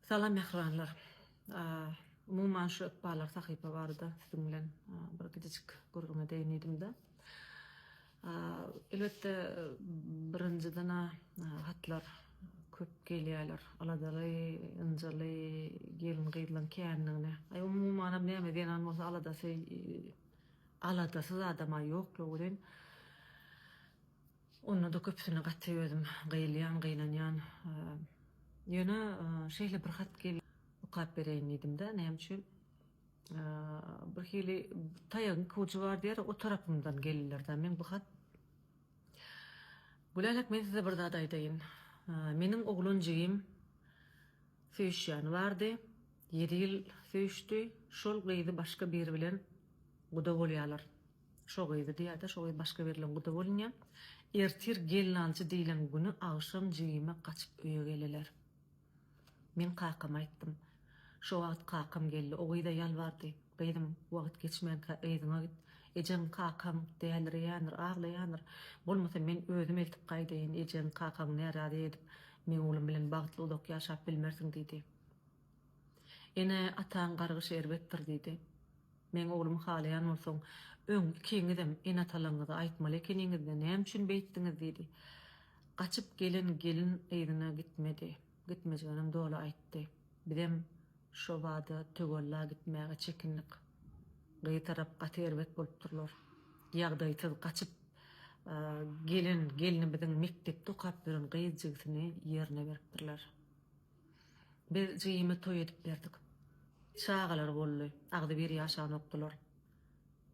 Salam mähribanlar. Umuman şu ykballar sahypa barada siziň bilen bir gijijik gürrüň edeýin diýdimde. Elbetde birinjiden-ä hatlar köp gelýärler. Aladaly, ynjaly gelin-gyzlaň kändigine. Aý umumanam näme zenan bolsa aladasy aladasyz adam-a ýok-la welin. Onda-da köpüsine gaty özüm gyýylýan, gynanýan. Ýöne şeýle bir hat geldi, okap bereýin diýdim-de, näme üçin? Bir hili taýagyň iki ujy bar diýer, o tarapymdan geldiler-de. Men bu hat Gülälek men size bir zat aýdaýyn. Meniň oglan jigim söýüşýäni bardy. Ýedi ýyl söýüşdi. Şol gyzy başga biri bilen guda bolýarlar. Şo gyzy diýýärde, şo gyz başga biri bilen guda bolunýar. Ertir gelnaljy diýlen güni agşam jigime gaçyp öýe geleler. Men kakama aýtdym. Şo wagt kakam geldi. O gyza ýalbardy. Gyzym, wagt geçmänkä yzyňa git. Ejeň, kakaň dälireýändir, aglaýandyr. Bolmasa men özüm eltip gaýdaýyn, ejeň, kakaňy närazy edip, meň oglum bilen bagtly uzak ýaşap bilmersiň diýdi. Ene, ataň gargyşy erbetdir diýdi. Meň oglumy halaýan bolsaň, öň ikiňizem ene-atalaryňyza aýtmaly ekeniňiz-dä, näme üçin beýtdiňiz diýdi. Gaçyp gelen gelin yzyna gitmedi. Gitmejeginem doly aýtdy. Bizem şo bada töwella gitmäge çekindik. Gyz tarap gaty erbet bolupdyrlar. Ýagdaýsyz gaçyp gelen gelnimiziň mekdepde okap ýören gyz jigisini ýerine beripdirler. Biz jigime toý edip berdik. Çagalary boldy. Agzybir ýaşanokdylar.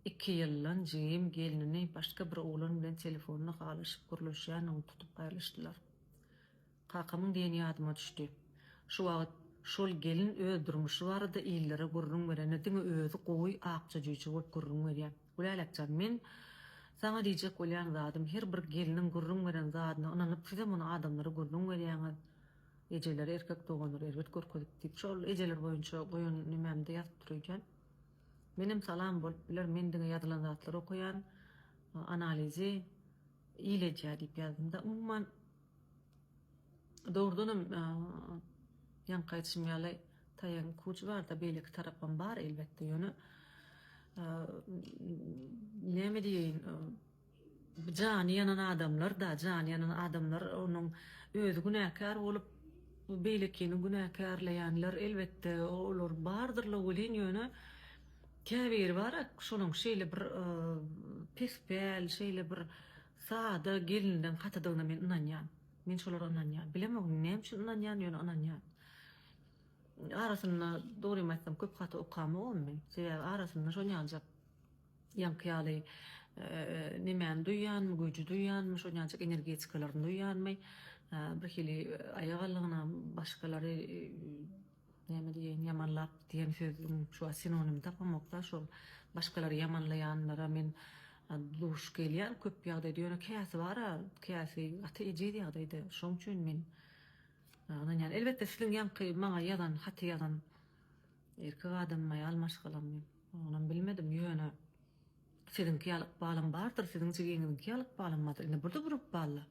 Iki ýyldan jigim gelnini başga bir oglan bilen telefonda halaşyp gürleşýändigini tutup aýrylyşdylar. Kakamyň diýeni ýadyma düşdi. Şu wagt şol gelin öz durmuşy barada illere gürrüň berende diňe özi gowy akja jüýje bolup gürrüň berýär. Gülälekjan men saňa diýjek bolýan zadym her bir gelniň gürrüň beren zadyna ynanyp sizem ony adamlara gürrüň berýäňiz. Ejeleri erkek doganlary erbet görkezip diýip şol ejeler boýunça goýan nemämde ýazypdyr öýdýän. Menem salam bolup biler men diňe ýazylan zatlary okaýan analizi il edýär diýip ýazdymda umuman Dogrudanam ýaňky aýdyşym ýaly taýagyň iki ujy barda beýleki tarapam bar elbetde ýöne näme diýeýin jany ýanan adamlar-da jany ýanan adamlar onuň özi günäkär bolup beýlekini günäkärleýänler elbetde olar bardyrla welin ýöne käbiri bar şolaň şeýle bir pespäl şeýle bir Sada gelinleň hatydygyna men ynanýan. Men şolara ynanýan. Bilemok näme üçin ynanýan ýöne ynanýan. Arasynda dogrymy aýtsam köp haty okamogam men. Sebäbi arasynda şon ýaljak ýaňky ýaly nemäni duýýanmy, güýji duýýanmy, şon ýaljak energetikalaryny duýýanmy, birhili aýagallygyna başgalary Näme diýeýin, ýamanlap diýen sözüň şu wagt sinonimini tapamok-da, şol başgalary ýamanlaýanlara men duş gelýän köp ýagdaýda, ýöne käsi bar-a, käsi gaty ejiz ýagdaýda, şoň üçin men ynanýan. Elbetde siziň ýaňky maňa ýazan, haty ýazan erkek adammy, aýal maşgalamy, onam bilmedim, ýöne siziňki ýaly ykbalam bardyr, siziň jigiňiziňki ýaly ykbalam bardyr. Indi bu-da bir ykbal-da.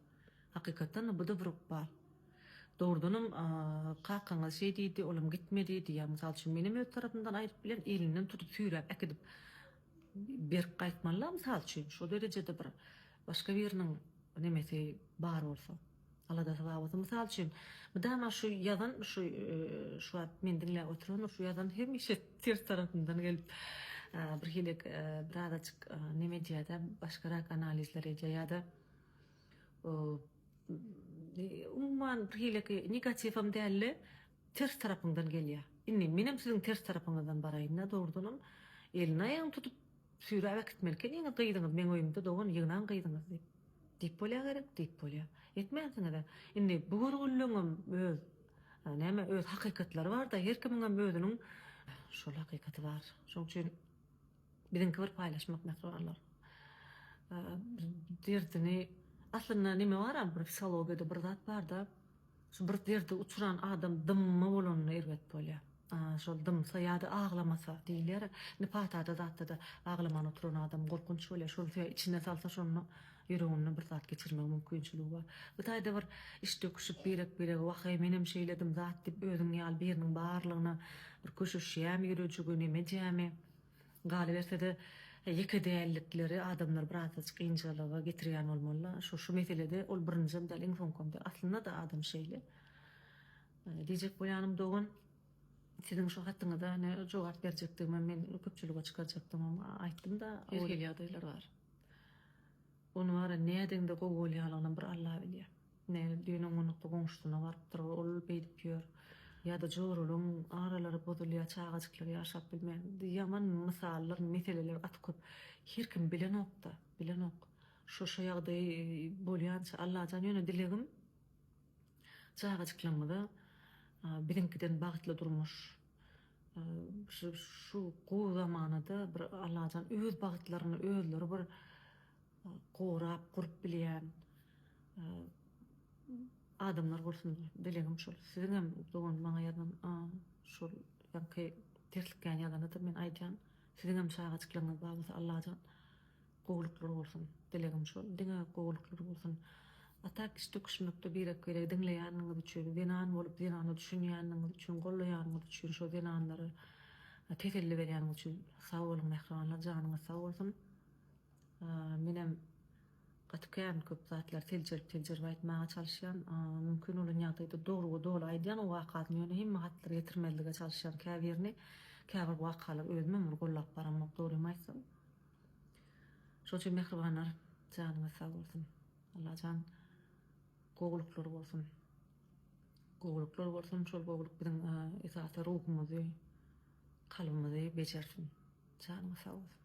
Hakykatdan-da bu-da bir ykbal. Dogrudanam kakaňyz şeý diýdi, olam gitme diýdi. Ýa mysal üçin menem öz tarapymdan aýdyp bilen elinden tutup süýräp äkidip berip gaýtmalyda mysal üçin şo derejede bir başga biriniň nemesi bar bolsa, aladasy bar bolsa. Mysal üçin mydama şu ýazan şu şu wagt meni diňläp oturandyr şu ýazan hemişe ters tarapymdan gelip bir hili birazajyk neme edýärde başgarak analizler edýär ýa-da Umuman bir hileki negatiwem dälde ters tarapyňdan gelýär. Indi menem siziň ters tarapyňyzdan baraýynda dogrudanam elini aýagyny tutup süýräp äkitmeli ekeniňiz gyzyňyz meň öýümde dogan ýygnaň gyzyňyzy diýip. Diýip bolýa gerek diýip bolýa. Etmänsiňizä. Indi bu görgüliňem öz näme öz hakykatlary barda her kimiňem özüniň şol hakykaty bar. Şoň üçin Biziňki bir paýlaşmak mähribanlar. Derdini aslynda neme baram bir psihologiýada bir zat barda şu bir derde uçran adam dymma bolanda erbet bolýar. Şol dymsa ýa-da aglamasa diýilýär. Indi patada zatda-da aglaman oturan adam gorkunç bolýar. Şol içine salsa şonda. Ýüreginde bir zat geçirmegi mümkinçiligi bar. Bu taýda bir iş döküşip birek-birege wah-eý menem şeýledim zat diýip özüň ýaly biriniň barlygyna bir köşeşýämi ýürejigi nemejämi. Galyberse-de ýeke dällikleri adamlary birazajyk ynjalyga getirýän bolmaly-da. Şu şu meselede ol birinjem däl iň soňkam däl. Aslynda-da adam şeýle. Diýjek bolýanym dogan siziň şu hatyňyza ne jogap berjekdigimem men köpçülige çykarjakdygymam aýtdym-da. Her hili ýagdaýlar bar. Ony wara nädeňde gowy bolýalygynam bir Alla bilýär. Ne düýn oňonlukda goňşusyna barypdyr, ol beýdip ýör. Ýa-da joralaryň aralary bozulýar, çagajyklar ýaşap bilmeýär. Ýaman mysallar, meseleler gaty köp. Her kim bilenok-da, bilenok. Şo şo ýagdaý bolýança Allajan ýöne dilegim çagajyklarymyza biziňkiden bagtly durmuş, Şu şu gowy zamanada bir Allajan öz bagtlaryny özleri bir gorap gurup bilýän adamlar bolsun dilegim şol. Siziňem dogan maňa ýazan şol ýaňky terslikgäni ýazanydyr men aýdýan. Siziňem çagajyklaryňyz bar bolsa Allajan Gowulyklar bolsun. Dilegim şol, diňe gowulyklar bolsun. A tak iş döküşmekde birek-biregi diňleýäniňiz üçin, zenan bolup zenana düşünýäniňiz üçin, gollaýanyňyz üçin, şo zenanlara teselli berýäniňiz üçin sag boluň mähribanlar, janyňyz sag bolsun. Menem gaty kän köp zatlary seljerip-seljerip aýtmaga çalyşýan. Mümkin bolan ýagdaýda dogry we doly aýdýan o wakasyny, ýöne hemme hatlary ýetirmezlige çalyşýan käbirini, käbir wakalary özümem bir gollap baramok dogrymy aýtsam. Şoň üçin mähribanlar janyňyz sag bolsun. Allajan gowulyklar bolsun. Gowulyklar bolsun, şol gowulyk biziň esasy ruhumyzy, kalbymyzy bejersin. Janyňyz sag bolsun.